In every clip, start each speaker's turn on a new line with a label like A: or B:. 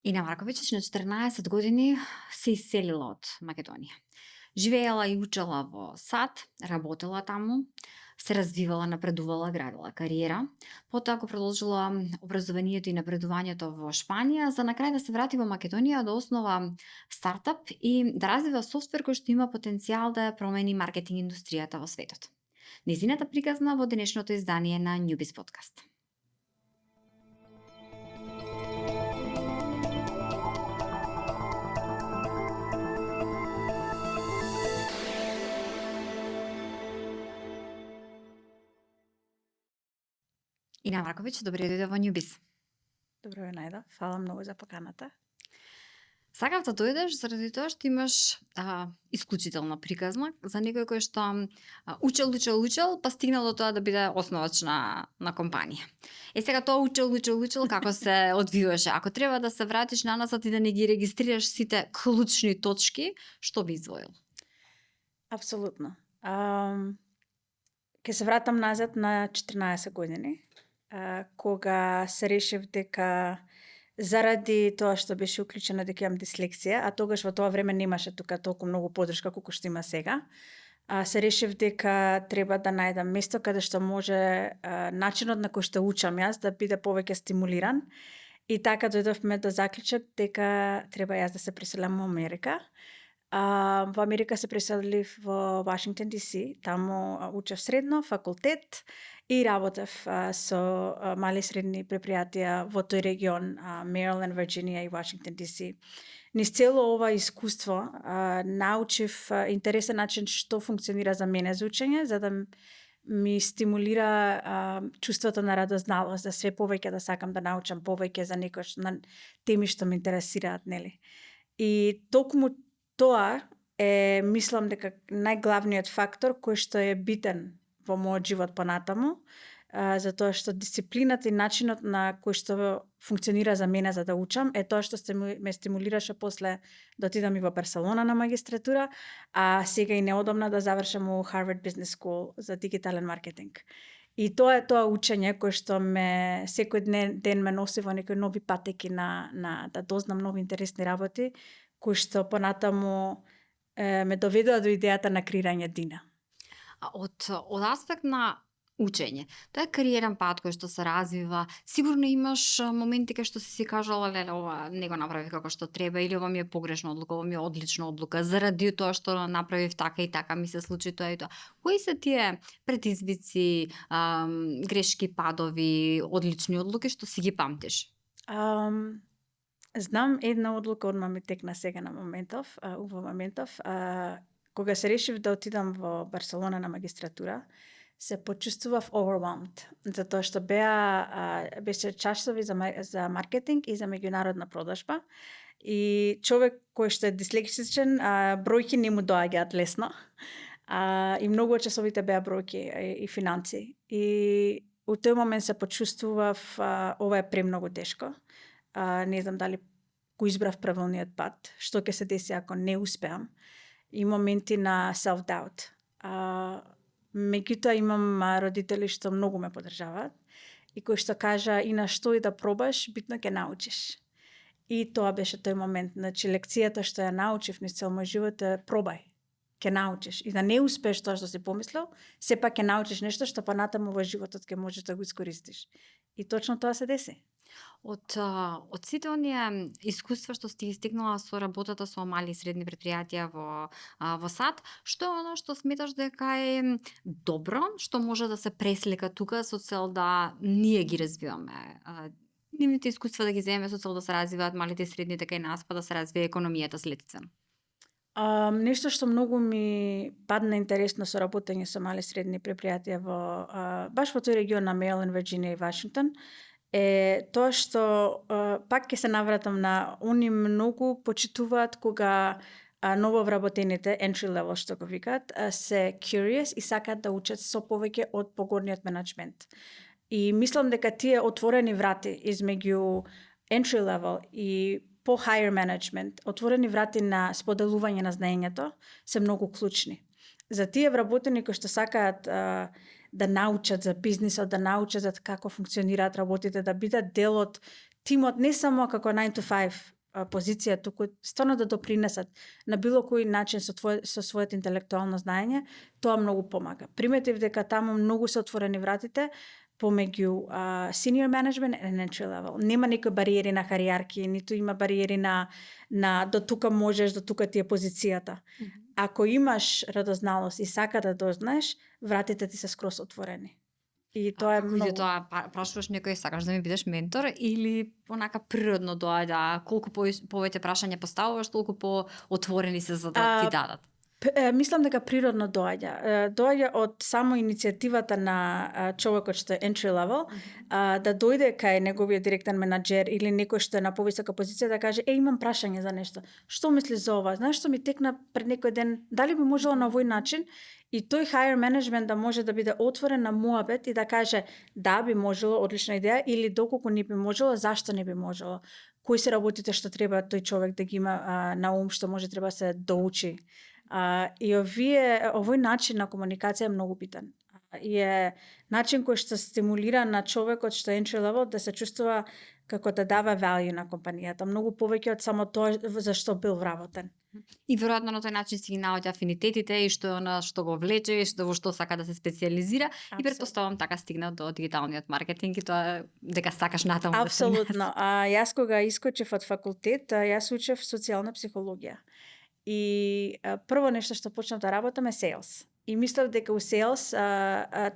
A: Ина Марковиќ на 14 години се иселила од Македонија. Живеела и учела во САД, работела таму, се развивала, напредувала, градила кариера. Потоа го продолжила образованието и напредувањето во Шпанија, за на крај да се врати во Македонија да основа стартап и да развива софтвер кој што има потенцијал да ја промени маркетинг индустријата во светот. Незината приказна во денешното издание на Newbiz Podcast. Ина Марковиќ, добре дојде во Newbiz.
B: Добро ве најдов. Фала многу за поканата.
A: Сакав да дојдеш заради тоа што имаш исклучителна приказна за некој кој што учел, па стигнал до тоа да биде основач на компанија. Сега тоа учел, како се одвиваше? Ако треба да се вратиш наназад и да не ги регистрираш сите клучни точки, што би издвоил?
B: Апсолутно. Ке се вратам назад на 14 години, кога се решив дека заради тоа што беше уклучена дека имам дислексија, а тогаш во тоа време немаше тука толку многу поддршка колку што има сега, се решив дека треба да најдам место каде што може начинот на кој што учам јас да биде повеќе стимулиран. И така дојдовме до заклучок дека треба јас да се преселам во Америка. Во Америка се преселив во Вашингтон DC, таму учев средно, факултет и работев со мали и средни предпријатија во тој регион, Мариленд, Вирџинија и Вашингтон DC. Низ цело ова искуство научив интересен начин што функционира за мене за учење, за да ми стимулира чувството на радозналост, да све повеќе да сакам да научам повеќе за некој на теми што ме интересираат, нели? И токму тоа е, мислам дека најглавниот фактор кој што е битен во мојот живот понатаму, затоа што дисциплината и начинот на кој што функционира за мене за да учам е тоа што ме стимулираше после да отидам и во Барселона на магистратура, а сега и неодамна да завршам у Harvard Business School за дигитален маркетинг. И тоа е тоа учење кое што ме секој ден ме носи во некои нови патеки на да дознам нови интересни работи, кои што понатаму ме доведува до идејата на креирање Дина.
A: Од аспект на учење, тоа е кариерен пат кој што се развива, сигурно имаш моменти кај што си кажала, леле, ова не го направив како што треба, или ова ми е погрешна одлука, ова ми е одлична одлука, заради тоа што направив така и така, ми се случи тоа и тоа. Кои се тие предизвици, грешки, падови, одлични одлуки што си ги памтиш?
B: Знам една одлука, одма ми текна сега на моментов, кога се решив да отидам во Барселона на магистратура, се почувствував overwhelmed, затоа што беше часови за маркетинг и за меѓународна продажба. И човек кој што е дислексичен, бројки не му доаѓаат лесно. И многу од часовите беа бројки и финанси. И у тој момент се почувствував ова е премногу тешко. Не знам дали го избрав правилниот пат, што ќе се деси ако не успеам. И моменти на self-doubt. Меѓутоа имам родители што многу ме поддржаваат и кои што кажа и на што и да пробаш, битно ќе научиш. И тоа беше тој момент, значи лекцијата што ја научив низ цел мој живот е пробај, ќе научиш. И да не успееш тоа што си помислил, сепак ќе научиш нешто што понатаму во животот ќе можеш да го искористиш. И точно тоа се деси.
A: Од сите оние искуства што сте стигнала со работата со мали и средни предпријатија во САД, што е оно што сметаш дека е добро, што може да се преслика тука со цел да ние ги развиваме нивните искуства, да ги земеме со цел да се развиваат малите и средните кај нас, па да се развие економијата следствено?
B: Нешто што многу ми падна интересно со работење со мали и средни предпријатија баш во тој регион на Мариленд, Вирџинија и Вашингтон, е тоа што пак ќе се навратам на они многу почитуваат кога нововработените entry level што го викаат се curious и сакаат да учат со повеќе од погорниот менаџмент. И мислам дека тие отворени врати измеѓу entry level и по higher management, отворени врати на споделување на знаењето се многу клучни. За тие вработени кои што сакаат да научат за бизнисот, да научат за како функционираат работите, да бидат дел од тимот не само како 9 to 5 позиција туку стварно да допринесат на било кој начин со своето интелектуално знаење, тоа многу помага. Приметив дека таму многу се отворени вратите помеѓу senior management and entry level. Нема некои бариери на хариерарки, ниту има бариери на до тука можеш, до тука ти е позицијата. Ако имаш радозналост и сака да дознаеш, вратите ти се скрос отворени. И тоа е многу.
A: Тоа прашуваш некој, сакаш да ми бидеш ментор или онака природно доаѓа, колку повеќе прашања поставуваш, толку по-отворени се за да ти дадат?
B: Мислам дека природно доаѓа. Доаѓа од само иницијативата на човекот што е entry level, да дојде кај неговиот директен менаџер или некој што е на повисока позиција да каже, имам прашање за нешто. Што мислиш за ова? Знаеш што ми текна пред некој ден? Дали би можело на овој начин? И тој higher management да може да биде отворен на муабет и да каже, да, би можело, одлична идеја, или доколку не би можело, зашто не би можело? Кои се работите што треба тој човек да ги има на ум, што може треба се доучи? И овој начин на комуникација е многу битен. И е начин кој што стимулира на човекот што е entry level да се чувствува како да дава value на компанијата, многу повеќе од само тоа за што бил вработен.
A: И веројатно на тој начин си ги наоѓа афинитетите и што е она што го влече и во што сака да се специализира. И претпоставам така стигна до дигиталниот маркетинг и тоа дека сакаш натаму.
B: Апсолутно. Јас кога искочев од факултет, јас учев социјална психологија. И прво нешто што почнав да работам е sales. И мислев дека у sales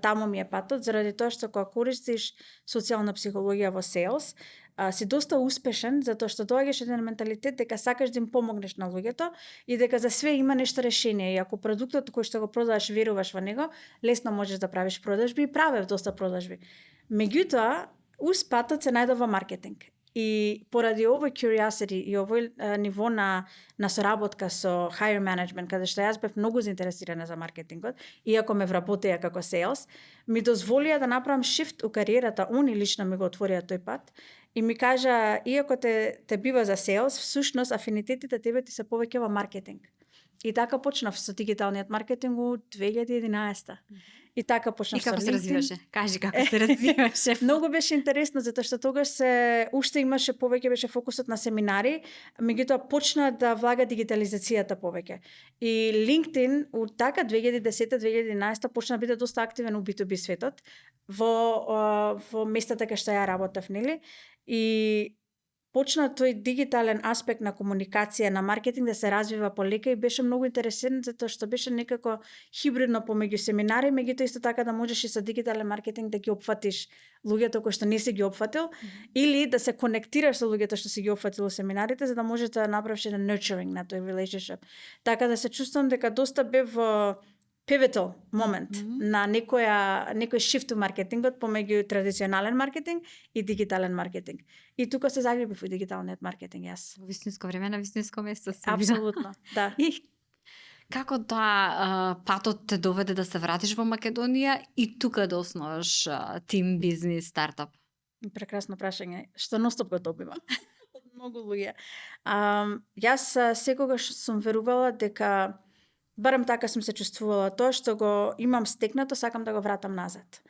B: таму ми е патот, заради тоа што кога користиш социјална психологија во sales, си доста успешен, затоа што доаѓаш еден менталитет дека сакаш да им помогнеш на луѓето и дека за све има нешто решение. И ако продуктот кој што го продаваш веруваш во него, лесно можеш да правиш продажби и правев доста продажби. Меѓутоа, патот се најдува маркетинг. И поради овој curiosity и овој ниво на соработка со higher management, каде што јас бев многу заинтересирана за маркетингот, иако ме вработеа како sales, ми дозволија да направам shift у кариерата, они лично ми го отворија тој пат и ми кажа, иако те бива за sales, всушност афинитетите тебе ти се повеќе во маркетинг. И така почнав со дигиталниот маркетинг у 2011. И така почнав со LinkedIn. И како се развиваше?
A: Кажи како се развиваше.
B: Многу беше интересно, затоа што тогаш уште имаше повеќе беше фокусот на семинари, меѓутоа почна да влага дигитализацијата повеќе. И LinkedIn у така 2010-2011 почна да биде доста активен у B2B светот, во местата кај што ја работев, нели? И почна тој дигитален аспект на комуникација, на маркетинг да се развива полека и беше многу интересен затоа што беше некако хибридно помеѓу семинари, меѓутоа исто така да можеш и со дигитален маркетинг да ги опфатиш луѓето кои што не си ги опфатил или да се конектираш со луѓето што си ги опфатил во семинарите за да можеш да направиш еден nurturing на тој relationship. Така да се чувствувам дека доста бев во pivotal момент на некој shift у маркетингот помеѓу традиционален маркетинг и дигитален маркетинг. И тука се заљубив во дигиталниот маркетинг јас.
A: Во вистинско време на вистинско место си.
B: Апсолутно, да.
A: И како тоа патот те доведе да се вратиш во Македонија и тука да основаш тим бизнис стартап?
B: Прекрасно прашање, што ностоп го добивам од многу луѓе. Јас секогаш сум верувала дека барем така сум се чувствувала, тоа што го имам стекнато, сакам да го вратам назад.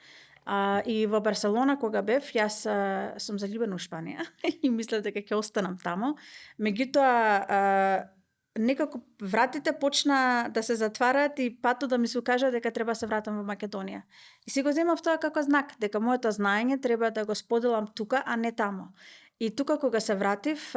B: И во Барселона кога бев, јас сум заљубена у Шпанија и мислев дека ќе останам таму. Меѓутоа, некако вратите почна да се затвараат и патот да ми се укажа дека треба да се вратам во Македонија. И си го земав тоа како знак, дека моето знаење треба да го споделам тука, а не таму. И тука кога се вратив,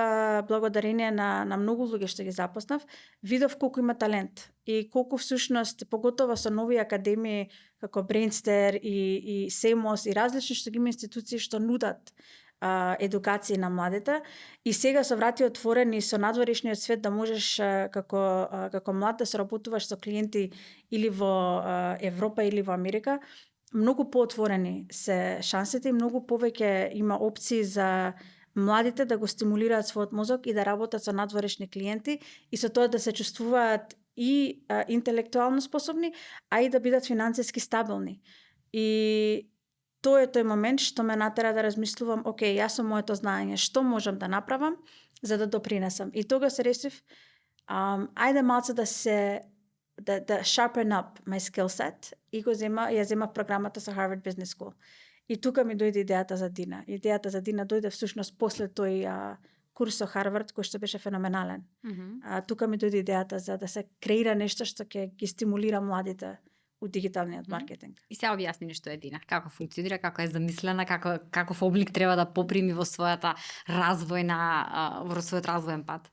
B: благодарение на многу луѓе што ги запознав, видов колку има талент и колку всушност, поготово со нови академии како Brainster и SEMOS и различни што ги има институции што нудат едукација на младите. И сега со врати отворени со надворешниот свет да можеш како млад да соработуваш со клиенти или во Европа или во Америка, многу поотворени се шансите и многу повеќе има опции за младите да го стимулираат својот мозок и да работат со надворешни клиенти и со тоа да се чувствуваат и интелектуално способни, а и да бидат финансиски стабилни. И тоа е тој момент што ме натера да размислувам, окей, јас со моето знаење, што можам да направам за да допринесам. И тога се решив, ајде малце да sharpen up my skill set и ја земав програмата со Harvard Business School. И тука ми дојде идејата за Дина. Идејата за Дина дојде всушност после тој курс со Харвард кој што беше феноменален.
A: Мгм.
B: Тука ми дојде идејата за да се креира нешто што ќе ги стимулира младите у дигиталниот
A: Мгм.
B: маркетинг.
A: И се објасни ни што е Дина, како функционира, како е замислена, каков облик треба да поприми во својата во својот развоен пат.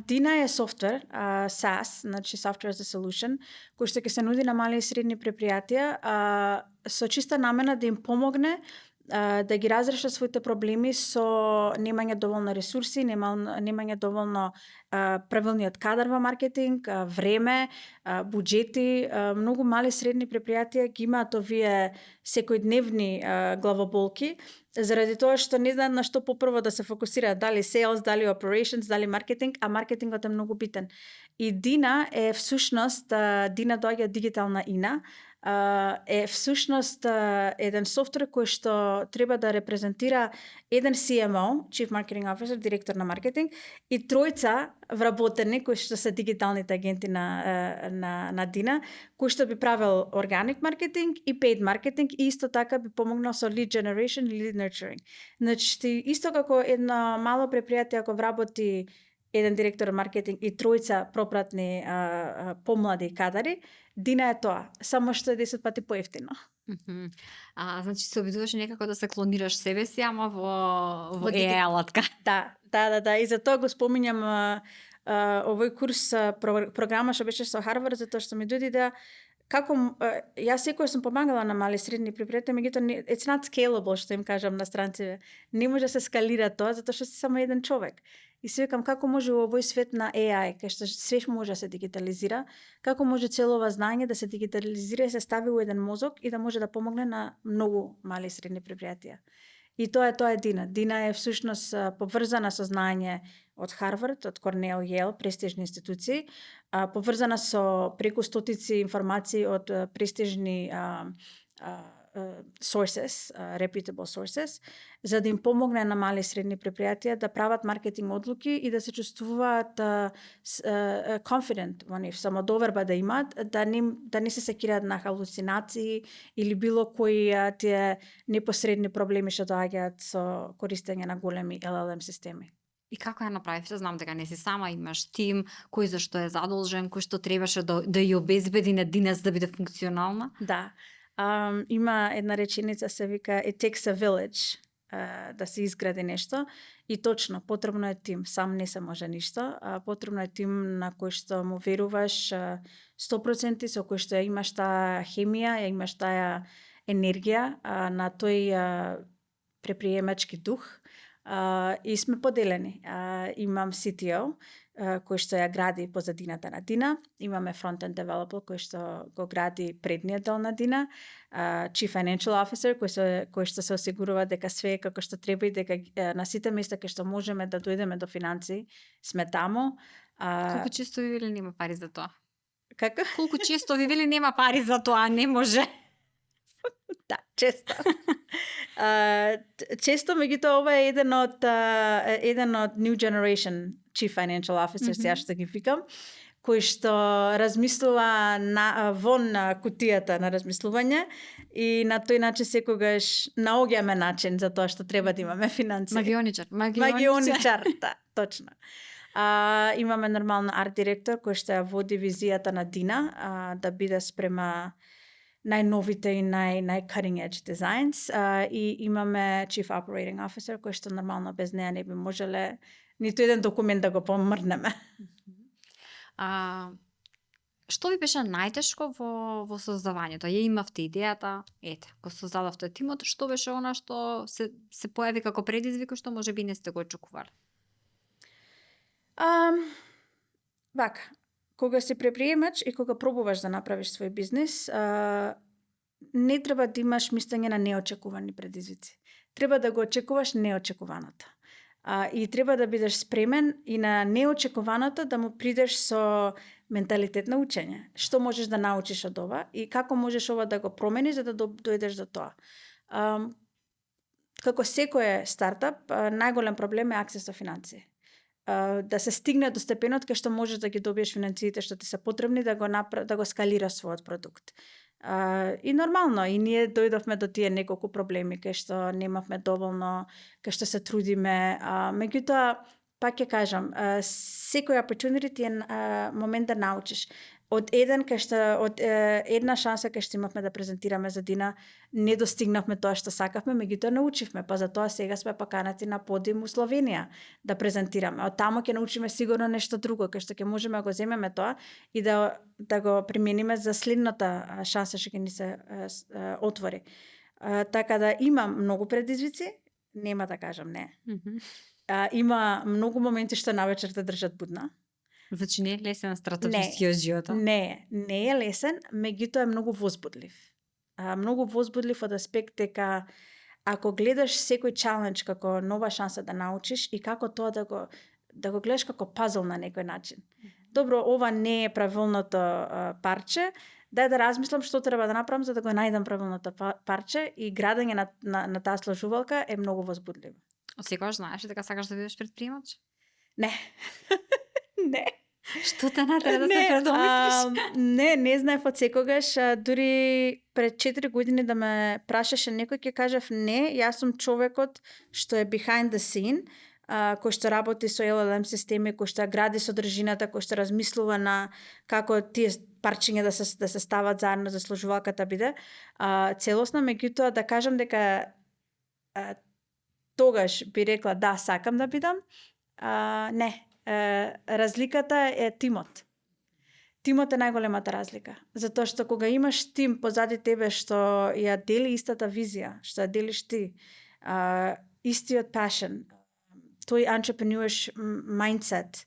B: Дина е софтвер, SaaS, значи Software as a Solution, кој што ќе се нуди на мали и средни предпријатија со чиста намена да им помогне да ги разрешат своите проблеми со немање доволно ресурси, немање доволно правилниот кадар во маркетинг, време, буџети. Многу мали и средни предпријатија ги имаат овие секојдневни главоболки, заради тоа што не знаат на што попрво да се фокусираат, дали sales, дали operations, дали маркетинг, а маркетингот е многу битен. И Дина е всушност, Дина доаѓа дигитална Ина, е всушност еден софтвер кој што треба да репрезентира еден CMO, Chief Marketing Officer, директор на маркетинг, и тројца вработени кои што се дигиталните агенти на Дина, кој што би правил organic маркетинг и paid маркетинг и исто така би помогнал со lead generation и lead nurturing. Значи, исто како едно мало предпријатие ако вработи еден директор маркетинг и тројца пропратни помлади кадари, Дина е тоа, само што е 10 пати поевтино.
A: Мгм. Значи се обидуваш некако да се клонираш себе си, ама во
B: дigi-
A: AI алатка.
B: Да. И затоа го споминјам овој курс програма што беше со Харвард, затоа што ми дојде идеја како јас секој сум помагала на мали и средни предпријатија, меѓутоа it's not scalable, што им кажам на странците. Не може да се скалира тоа затоа што си само еден човек. И се викам како може во овој свет на AI, кај што све може да се дигитализира, како може цело ова знаење да се дигитализира и се стави у еден мозок и да може да помогне на многу мали и средни предпријатија. И тоа е Дина. Дина е всушност поврзана со знаење од Харвард, од Корнел, Јел, престижни институции, поврзана со преку стотици информации од престижни sources, reputable sources, за да им помогне на мали и средни предпријатија да прават маркетинг одлуки и да се чувствуваат confident во нив, самодоверба да имаат, да не се секираат на халуцинации или било кои тие непосредни проблеми што доаѓаат со користење на големи LLM системи.
A: И како ја направивте? Знам дека не си сама, имаш тим, кој за што е задолжен, кој што требаше да ја обезбеди на Дина за да биде функционална?
B: Да. Има една реченица се вика it takes a village да се изгради нешто и точно потребно е тим, сам не се може ништо, потребно е тим на кој што му веруваш 100%, со кој што имаш таа хемија, имаш таа енергија, на тој предприемачки дух и сме поделени. Имам CTO кој што ја гради позадината на Дина, имаме front-end developer кој што го гради предниот дел на Дина, Chief Financial Officer кој што се осигурува дека све е како што треба и дека на сите места кај што можеме да дојдеме до финанси, сме таму.
A: Колку често ви вели нема пари за тоа?
B: Како?
A: Колку често ви вели нема пари за тоа, не може?
B: Да, често. Често, меѓутоа, ова е еден од New Generation Chief Financial Officers, ја што ги викам, кој што размислува вон кутијата на размислување и на тој начин секогаш наоѓаме начин за тоа што треба да имаме финанси. Магионичар, да, точно. Имаме нормално арт директор кој што ја води визијата на Дина да биде спрема најновите и нај-cutting edge designs и имаме Chief Operating Officer кој што нормално без неа не би можеле ниту еден документ да го помрнеме.
A: Што ви беше најтешко во создавањето? Ја имавте идејата, го создадовте тимот, што беше она што се појави како предизвик што можеби не сте го очекувале?
B: Вака, кога си предприемач и кога пробуваш да направиш свој бизнис, не треба да имаш мислење на неочекувани предизвици. Треба да го очекуваш неочекуваното. И треба да бидеш спремен и на неочекуваното да му придеш со менталитет на учење. Што можеш да научиш од ова и како можеш ова да го промениш за да дојдеш до тоа. Како секој стартап, најголем проблем е аксес до финансии. Да се стигне до степенот кај што можеш да ги добиеш финансиите што ти се потребни да го скалираш својот продукт. И нормално, и ние дојдовме до тие неколку проблеми кај што немавме доволно, кај што се трудиме, меѓутоа пак ќе кажам, секој opportunity е момент да научиш. Од една шанса кај што имавме да презентираме за Дина, не достигнавме тоа што сакавме, меѓутоа научивме, па затоа сега сме поканати на подиум у Словенија да презентираме. Од таму ќе научиме сигурно нешто друго, кај што ќе можеме да го земеме тоа и да го примениме за следната шанса што ќе ни се отвори. Така да има многу предизвици, нема да кажам не. Има многу моменти што навечер те држат будна.
A: Значи не е лесен стратовискиот животот?
B: Не е лесен, меѓутоа е многу возбудлив. Многу возбудлив од аспект дека ако гледаш секој чалендж како нова шанса да научиш и како тоа да го гледаш како пазл на некој начин. Добро, ова не е правилното парче, дај да размислам што треба да направам за да го најдам правилното парче и градење на таа сложувалка е многу возбудливо.
A: Секогаш знаеш дека сакаш да бидеш предприемач?
B: Не. Не.
A: Што те натера да се предомислиш?
B: Не знаев од секогаш. Дури пред 4 години да ме прашаше некој, ќе кажав не. Јас сум човекот што е behind the scene, кој што работи со LLM системи, кој што гради содржината, кој што размислува на како тие парчиња да се стават заедно за сложувалката биде целосно, меѓутоа да кажам дека тогаш би рекла да, сакам да бидам. Не. Разликата е тимот. Тимот е најголемата разлика. Затоа што кога имаш тим позади тебе што ја дели истата визија, што ја делиш ти, истиот passion, тој entrepreneur's mindset,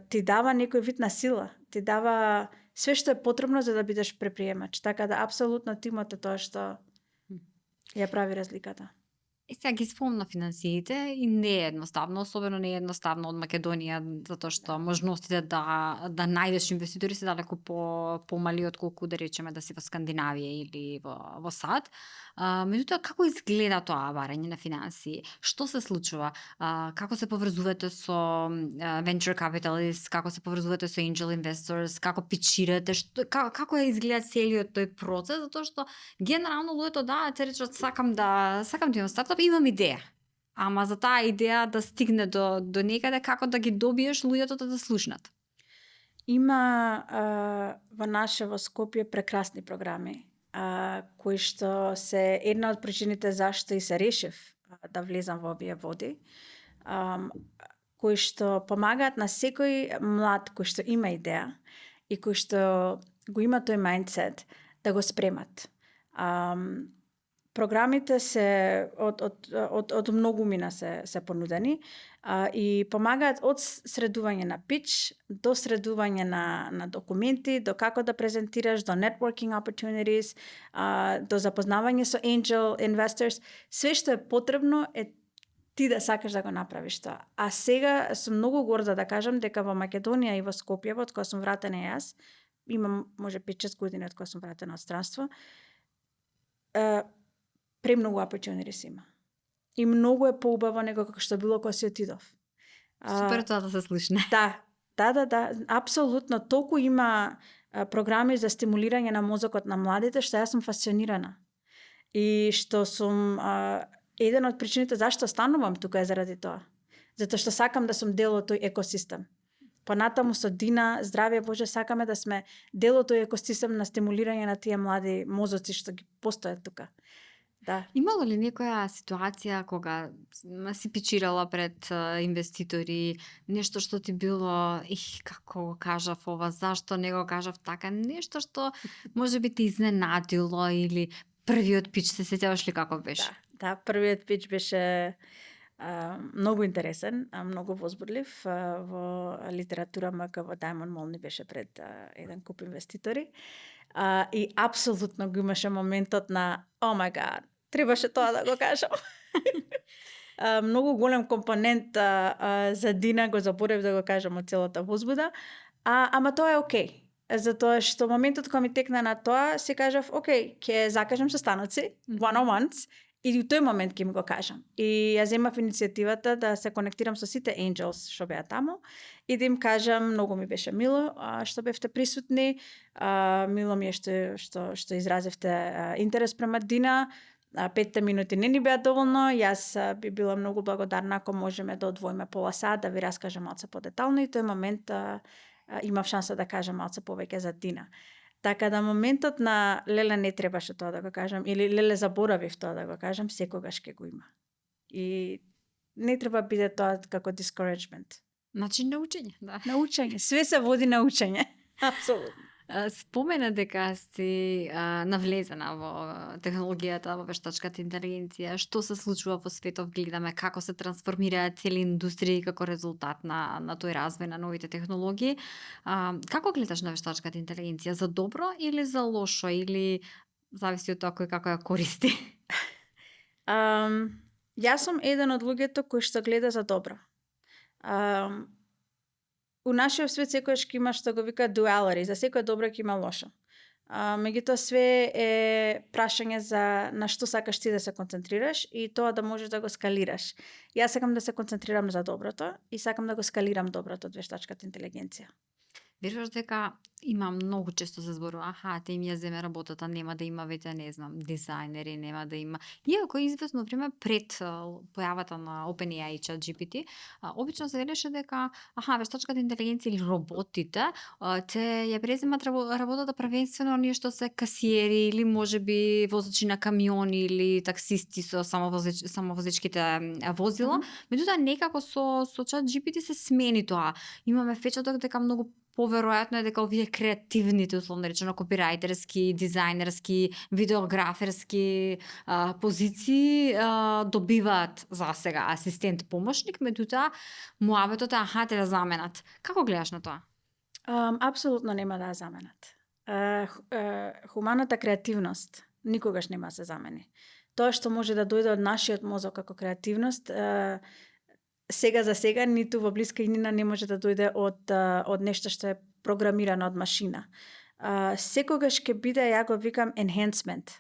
B: ти дава некој вид на сила, ти дава све што е потребно за да бидеш предприемач. Така да апсолутно тимот е тоа што ја прави разликата.
A: Сега ги спомна финансиите и не е едноставно, особено не е едноставно од Македонија, затоа што можностите да најдеш инвеститори се далеку помали отколку да речеме да си во Скандинавија или во САД. Меѓутоа, како изгледа тоа барање на финансии? Што се случува? Како се поврзувате со venture capitalists, како се поврзувате со angel investors, како пичирате, како изгледа целиот тој процес, затоа што генерално луѓето се речат сакам да имам стартап, имам идеја. Ама за таа идеја да стигне до некаде, како да ги добиеш луѓето да слушнат?
B: Има во Скопје прекрасни програми, кои што се една од причините зашто и се решив да влезам во овие води, кои што помагаат на секој млад кој што има идеја и кој што го има тој мајндсет да го спремат. Програмите се од многу мина се понудени и помагаат од средување на pitch до средување на документи, до како да презентираш, до networking opportunities, до запознавање со angel investors. Све што е потребно е ти да сакаш да го направиш тоа. А сега сум многу горда да кажам дека во Македонија и во Скопје, од кога сум вратена јас, имам може 5-6 години од кога сум вратена од странство, премногу opportunities има. И многу е поубаво него како што било кога си отидов.
A: Супер тоа да се слушне.
B: Да, апсолутно. Толку има програми за стимулирање на мозокот на младите, што јас сум фасцинирана. И што сум еден од причините зашто останувам тука е заради тоа. Затоа што сакам да сум дел од тој екосистем. Понатаму со Дина, здравје Боже, сакаме да сме дел од тој екосистем на стимулирање на тие млади мозоци што ги постојат тука. Да.
A: Имало ли некоја ситуација кога си пичирала пред инвеститори, нешто што ти било, како го кажав ова, зашто не го кажав така, нешто што може би те изненадило или првиот пич, се сеќаваш ли како беше?
B: Да, првиот пич беше многу интересен, многу возбудлив. Во литература МК во Diamond Mall ни беше пред еден куп инвеститори. И апсолутно го имаше моментот на oh my god, требаше тоа да го кажам. Многу голем компонент за Дина го заборев да го кажам од целата возбуда, ама тоа е окей. Затоа што моментот кога ми текна на тоа, си кажав, окей, ќе закажам состаноци, one-on-ones, и у тој момент ќе ми го кажам. И ја земав иницијативата да се конектирам со сите angels што беа таму и да им кажам, многу ми беше мило што бевте присутни, мило ми е што изразевте интерес према Дина, 5 минути не ни беа доволно. Јас би била многу благодарна ако можеме да одвоиме пола сат да ви раскажам малце подетално и тој момент имав шанса да кажам малце повеќе за Дина. Така да моментот на леле не требаше тоа да го кажам или леле заборавив тоа да го кажам, секогаш ќе го има. И не треба биде тоа како discouragement.
A: Начин на учење, да.
B: На учење, све се води на учење. Апсолутно.
A: Спомена дека си навлезена во технологијата, во вештачката интелигенција. Што се случува во светот, гледаме како се трансформираат цели индустрии како резултат на тој развој на новите технологии. Како гледаш на вештачката интелигенција? За добро или за лошо? Или зависи од тоа кој како ја користи?
B: Јас сум еден од луѓето кој што гледа за добро. У нашиот свет секојаш ќе има што го вика duality, за секој добро ќе има лошо. Меѓутоа све е прашање за на што сакаш ти да се концентрираш и тоа да можеш да го скалираш. Јас сакам да се концентрирам за доброто и сакам да го скалирам доброто од вештачката интелигенција.
A: Веруваш дека има многу често се зборува, те им ја земе работата, нема да има веќе, не знам, дизајнери, нема да има. Иако известно време пред појавата на OpenAI и ChatGPT, обично се велеше дека вештачката интелигенција или роботите ќе ја преземат работата првенствено оние што се касиери или можеби возачи на камиони или таксисти со самовозечките возила. Меѓутоа некако со ChatGPT се смени тоа. Имаме впечаток дека многу поверојатно е дека овие креативните, условно речено, копирајтерски, дизајнерски, видеограферски позиции добиваат за сега асистент помошник, меѓутоа муабетот е те да заменат. Како гледаш на тоа?
B: Апсолутно нема да ја заменат. Хуманата креативност никогаш нема да се замени. Тоа што може да дојде од нашиот мозок како креативност, сега за сега, ниту во блиска иднина не може да дојде од нешто што е програмирано од машина. Секогаш ќе биде, ја го викам, enhancement.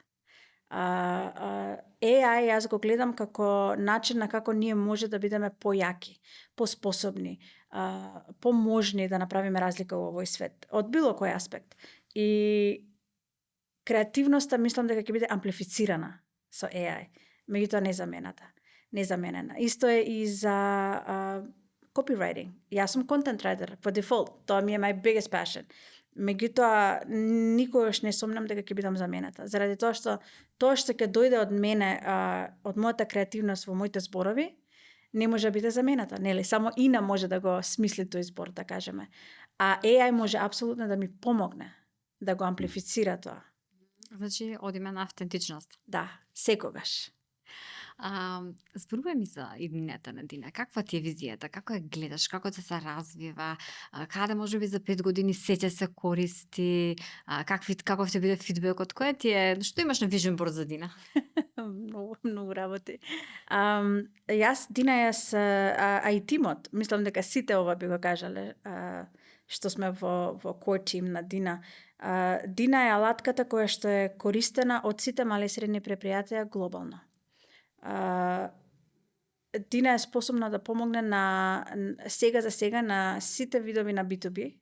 B: AI јас го гледам како начин на како ние може да бидеме појаки, поспособни, поможни да направиме разлика во овој свет, од било кој аспект. И креативноста мислам дека ќе биде амплифицирана со AI, меѓутоа незаменена. Исто е и за copywriting. Јас сум content writer по дефолт. Тоа ми е my biggest passion. Меѓутоа никогаш не сомнам дека ќе бидам заменета. Заради тоа што ќе дојде од мене, од мојата креативност во моите зборови, не може да биде замената, нели? Само Ина може да го смисли тој збор, да кажеме. А AI може апсолутно да ми помогне да го амплифицира тоа.
A: Значи, одиме на автентичност.
B: Да, секогаш.
A: Зборувај ми за иднината на Дина. Каква ти е визијата? Како ја гледаш? Како се развива? Каде може би за 5 години сеќе се користи? Каков ќе биде фидбекот? Која ти е? Што имаш на vision board за Дина?
B: Многу работи. Дина и тимот, мислам дека сите ова би го кажале, што сме во core team на Дина. Дина е алатката која што е користена од сите мали и средни предпријатија глобално. Дина е способна да помогне на сега на сите видови на B2B.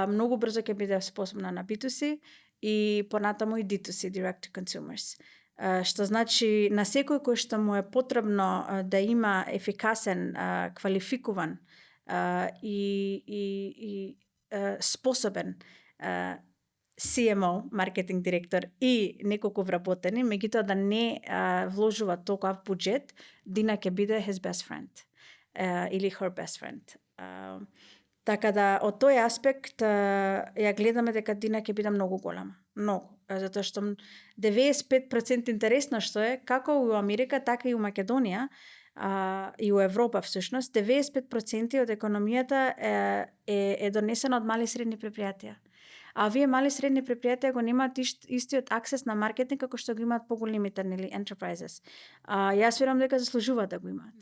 B: Многу брзо ќе биде способна на B2C и понатаму и D2C, direct to consumers. Што значи на секој кој што му е потребно да има ефикасен, квалификуван и способен CMO, маркетинг директор и неколку вработени, меѓутоа да не вложува толков буџет, Дина ќе биде his best friend или her best friend. Така да од тој аспект ја гледаме дека Дина ќе биде многу голема, многу, затоа што 95% интересно што е како у Америка, така и у Македонија и у Европа всушност, 95% од економијата е донесена од мали и средни предпријатија. А овие мали и средни предпријатија го немаат истиот аксес на маркетинг како што го имаат поголемите enterprises. Јас верувам дека заслужуваат да го имаат.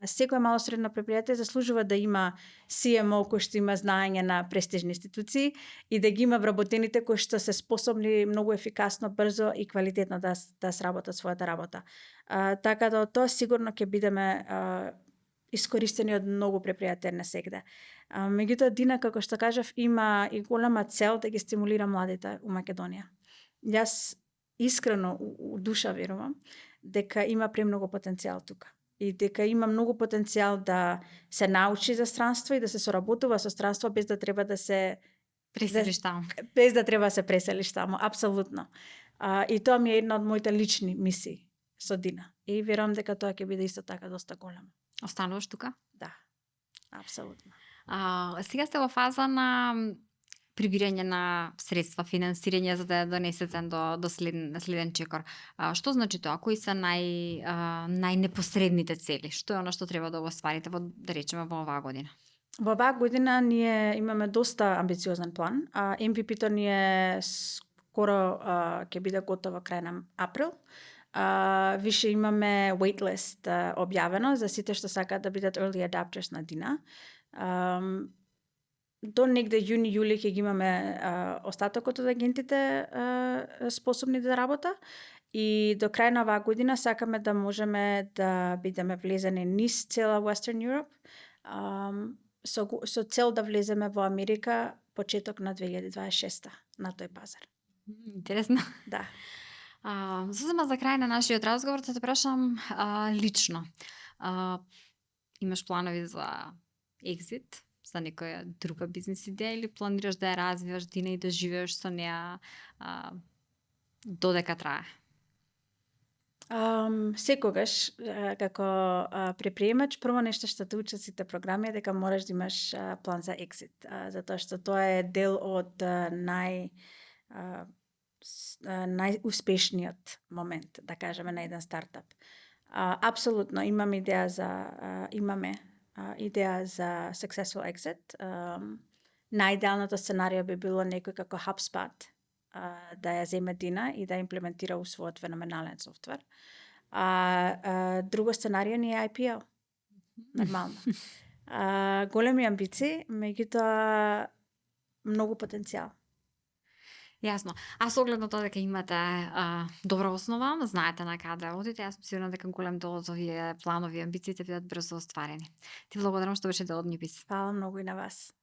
B: Секој мало средно предпријатие заслужува да има CMO кој што има знаење на престижни институции и да ги има вработените кои што се способни многу ефикасно, брзо и квалитетно да сработат својата работа. Така да тоа сигурно ќе бидеме искористени од многу предпријатија насегде. Меѓутоа Дина, како што кажав, има и голема цел да ги стимулира младите у Македонија. Јас искрено у душа верувам дека има премногу потенцијал тука. И дека има многу потенцијал да се научи за странство и да се соработува со странство без да треба да се
A: Преселиш таму.
B: без да треба да се преселиш таму, апсолутно. И тоа ми е една од моите лични мисии со Дина. И верувам дека тоа ќе биде исто така доста големо.
A: Остануваш тука?
B: Да, апсолутно.
A: Сега сте во фаза на прибирање на средства, финансирање за да ја донесете до следен чекор. Што значи тоа? Кои се најнепосредните цели? Што е она што треба да го остварите да речеме во оваа година?
B: Во оваа година ние имаме доста амбициозен план. MVP-то ни е скоро ќе биде готово крај на април. Више имаме waitlist објавено за сите што сакаат да бидат early adapters на Дина. До негде јуни-јули ќе ги имаме остатокот од агентите способни да работа и до крај на оваа година сакаме да можеме да бидеме влезени низ цела Western Europe со цел да влеземе во Америка почеток на 2026 на тој пазар.
A: Интересно.
B: Да.
A: Зозема за крај на нашиот разговор да те прашам лично. Имаш планови за екзит, за некоја друга бизнес идеја или планираш да ја развиваш Дина и да живееш со неа додека трае?
B: Секогаш како предприемач прво нешто што те учат сите програми е дека мораш да имаш план за екзит, затоа што тоа е дел од најуспешниот момент, да кажеме, на еден стартап. Апсолутно имаме идеја за successful exit. Најидеалното сценарио би било некој како HubSpot да ја земе Дина и да имплементира у својот феноменален софтвер. Друго сценарио ни е IPO. Нормално. Големи амбиции, меѓутоа многу потенцијал.
A: Јасно. Со оглед на тоа дека имате добра основа, знаете на каде одите, јас сум сигурна дека голем дел од овие планови и амбиции ќе бидат брзо остварени. Ти благодарам што беше дел од Нјупис.
B: Фала многу и на вас.